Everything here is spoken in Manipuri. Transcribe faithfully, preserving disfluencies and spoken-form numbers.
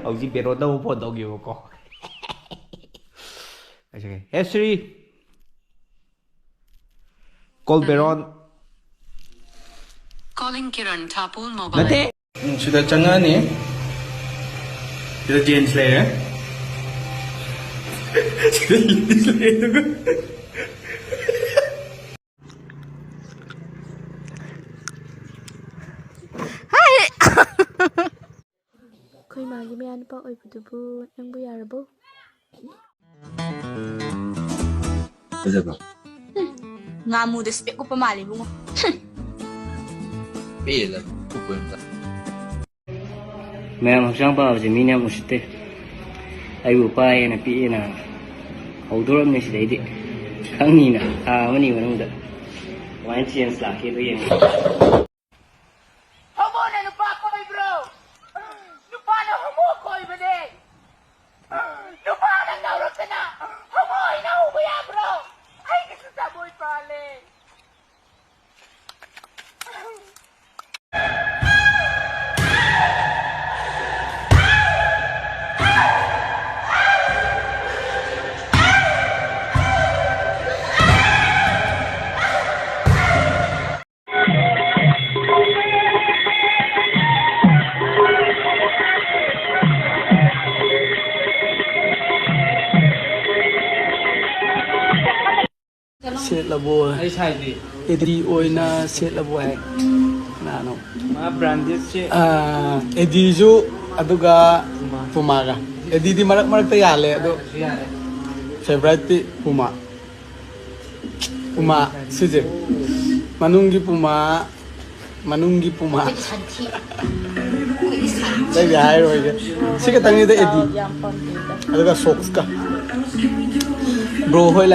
ꯍꯧꯖꯤꯛ ꯕꯦꯔꯣꯟꯗ ꯑꯃꯨꯛ ꯐꯣꯟ ꯇꯧꯒꯦꯕꯀꯣ꯫ Hey Siri. ꯀꯣꯜ ꯕꯦꯔꯣꯟ꯫ Calling Kiran Thapul mobile. ꯅꯠꯇꯦ꯫ ꯎꯝ, ꯁꯤꯗ ꯆꯪꯉꯛꯑꯅꯤ꯫ ꯁꯤꯗ ꯖꯦꯟꯁ ꯂꯩꯔꯦ꯫ ꯁꯤꯗ ꯂꯦꯗꯤꯁ ꯂꯩꯔꯦ, ꯑꯗꯨꯒ ꯑꯩꯈꯣꯏ ꯃꯥꯒꯤ ꯃꯌꯥ ꯅꯨꯄꯥ ꯑꯣꯏꯕꯗꯨꯕꯨ ꯅꯪꯕꯨ ꯌꯥꯔꯕꯣ? ꯐꯖꯕ꯭ꯔꯣ? ꯉꯥꯃꯨꯗ ꯏꯁꯄꯦꯛ ꯎꯞꯄ ꯃꯥꯜꯂꯦ ꯏꯕꯨꯡꯉꯣ꯫ ꯄꯦꯜꯂꯦ, ꯎꯞꯄ ꯑꯝꯇ꯫ ꯃꯌꯥꯝ ꯍꯛꯆꯥꯡ ꯐꯕꯁꯦ ꯃꯤꯅ ꯌꯥꯝ ꯎꯁꯤꯠꯇꯦ꯫ ꯑꯩꯕꯨ ꯄꯥꯏꯌꯦꯅ ꯄꯤꯛꯑꯦꯅ ꯍꯧꯗꯣꯔꯛꯑꯕꯅꯤ ꯁꯤꯗꯩꯗꯤ꯫ ꯈꯪꯅꯤꯅ ꯊꯥ ꯑꯃꯅꯤ ꯃꯅꯨꯡꯗ ꯀꯃꯥꯏꯅ ꯆꯦꯟꯖ ꯂꯥꯛꯀꯦꯗꯣ ꯌꯦꯡꯉꯣ꯫ ꯍꯣꯃꯣꯅ ꯅꯨꯄꯥ ꯀꯣꯏꯕ꯭ꯔꯣ? ꯅꯨꯄꯥꯅ ꯍꯣꯃꯣ ꯀꯣꯏꯕꯅꯦ꯫ ꯅꯨꯄꯥꯅ ꯇꯧꯔꯛꯇꯅ ꯍꯣꯃꯣ ꯑꯣꯏꯅ ꯍꯧꯕ ꯌꯥꯕ꯭ꯔꯣ? ꯑꯩꯒꯤꯁꯨ ꯊꯃꯣꯏ ꯄꯥꯜꯂꯦ꯫ ꯁꯦꯠꯂꯕꯣ? ꯑꯩ ꯁꯥꯏꯗꯤ꯫ ꯑꯦꯗꯤ ꯑꯣꯏꯅ ꯁꯦꯠꯂꯕꯣ ꯍꯥꯏ? ꯀꯅꯥꯅꯣ? ꯃꯥ ꯕ꯭ꯔꯥꯟꯗꯦꯗꯁꯦ꯫ ꯑꯥ, ꯑꯦꯗꯤꯁꯨ ꯑꯗꯨꯒ ꯄꯨꯃꯥꯒ꯫ ꯑꯦꯗꯤꯗꯤ ꯃꯔꯛ ꯃꯔꯛꯇ ꯌꯥꯜꯂꯦ, ꯑꯗꯣ ꯌꯥꯔꯦ꯫ ꯐꯦꯚꯔꯥꯏꯠꯇꯤ ꯄꯨꯃꯥ꯫ ꯄꯨꯃꯥ ꯁꯤꯁꯦ꯫ ꯃꯅꯨꯡꯒꯤ ꯄꯨꯃꯥ, ꯃꯅꯨꯡꯒꯤ ꯄꯨꯃꯥ꯫ ꯑꯩꯈꯣꯏꯗꯤ ꯁꯟꯊꯤ꯫ ꯑꯩꯈꯣꯏꯗꯤ ꯁꯟꯊꯤ꯫ ꯑꯇꯩꯗꯤ ꯍꯥꯏꯔꯣꯏꯒꯦ꯫ ꯁꯤ ꯈꯛꯇꯪꯅꯤꯗ ꯑꯦꯗꯤ꯫ ꯌꯥꯝ ꯄꯥꯝꯗꯦꯗ꯫ ꯑꯗꯨꯒ ꯁꯣꯛꯁꯀ꯫ ꯕ꯭ꯔꯣ ꯍꯣꯏ ꯂꯥꯏ